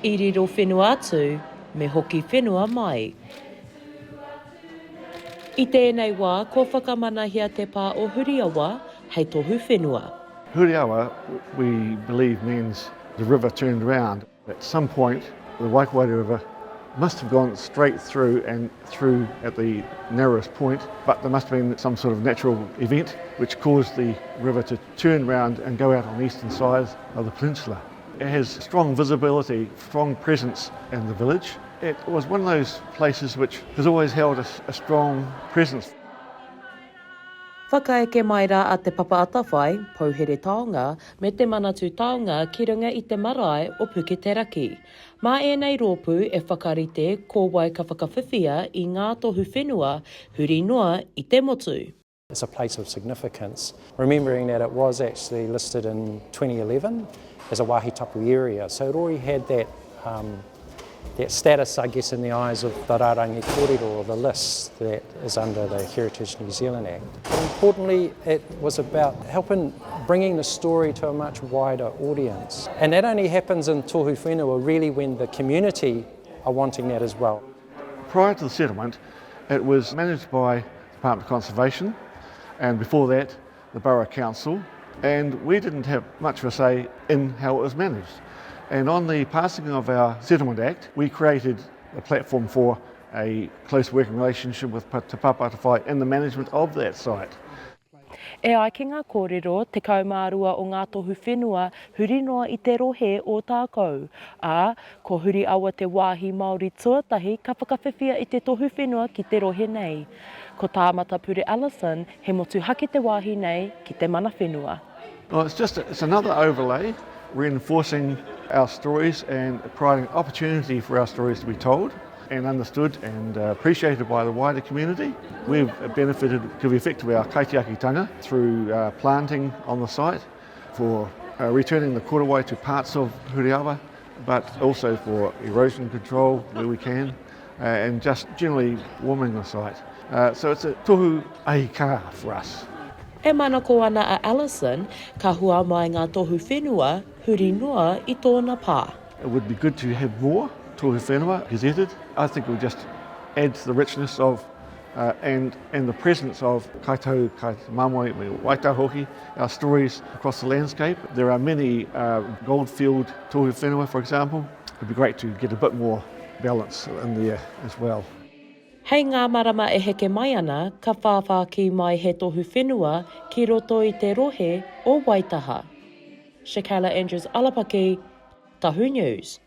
I riro whenua atu, me hoki whenua mai. I tēnei wā, kua whakamanahia te pā o Huriawa hei tohu whenua. Huriawa, we believe means the river turned round. At some point, the Waikouaiti River must have gone straight through and through at the narrowest point, but there must have been some sort of natural event which caused the river to turn round and go out on the eastern side of the peninsula. It has strong visibility, strong presence in the village. It was one of those places which has always held a, a strong presence. Whakaeke mai rā a Te Papa Atawhai, Pouhere Taonga, me Te Manatū Taonga ki runga i te marae o Puketeraki. Mā ēnei rōpū e whakarite ko wai ka whakawhiwhia i ngā tohu whenua huri noa i te motu. It's a place of significance, remembering that it was actually listed in 2011 as a wāhi tapu area, so it already had that, um, that status, I guess, in the eyes of the rārangi kōrero or the list that is under the Heritage New Zealand Act. But importantly, it was about helping bringing the story to a much wider audience. And that only happens in Tohu Whenua really when the community are wanting that as well. Prior to the settlement, it was managed by Department of Conservation, and before that, the Borough Council, and we didn't have much of a say in how it was managed. And on the passing of our Settlement Act, we created a platform for a close working relationship with Te Papa Atawhai in the management of that site. E ai ki ngā kōrero, 12 o ngā tohu whenua huri noa i te rohe o Ōtākou, ā, ko Huriawa te wāhi Māori tuatahi ka whakawhiwhia i te tohu whenua ki te rohe nei. Ko tā Matapure Ellison, he motuhake te wāhi nei ki te mana whenua. Well, it's just it's another overlay reinforcing our stories and providing opportunity for our stories to be told and understood and uh, appreciated by the wider community. We've benefited to the effect of our kaitiakitanga through uh, planting on the site, for uh, returning the korowai to parts of Huriawa, but also for erosion control where we can, uh, and just generally warming the site. Uh, so it's a tohu ahi kā for us. E manako ana a Ellison, ka hua mai ngā tohu whenua huri noa i tōna pā. It would be good to have more tohu whenua gazetted. I think it would just add to the richness of uh, and, and the presence of Kāi Tahu, Kāi Māmoe, me Waitaha hoki, our stories across the landscape. There are many uh, goldfield tohu whenua, for example. It'd be great to get a bit more balance in there as well. Hei ngā marama e heke mai ana, ka whāwhākī mai he tohu whenua ki roto i te rohe o Waitaha. Shakayla Andrews Alapaki, Tahu News.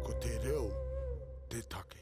Ko te reo te take.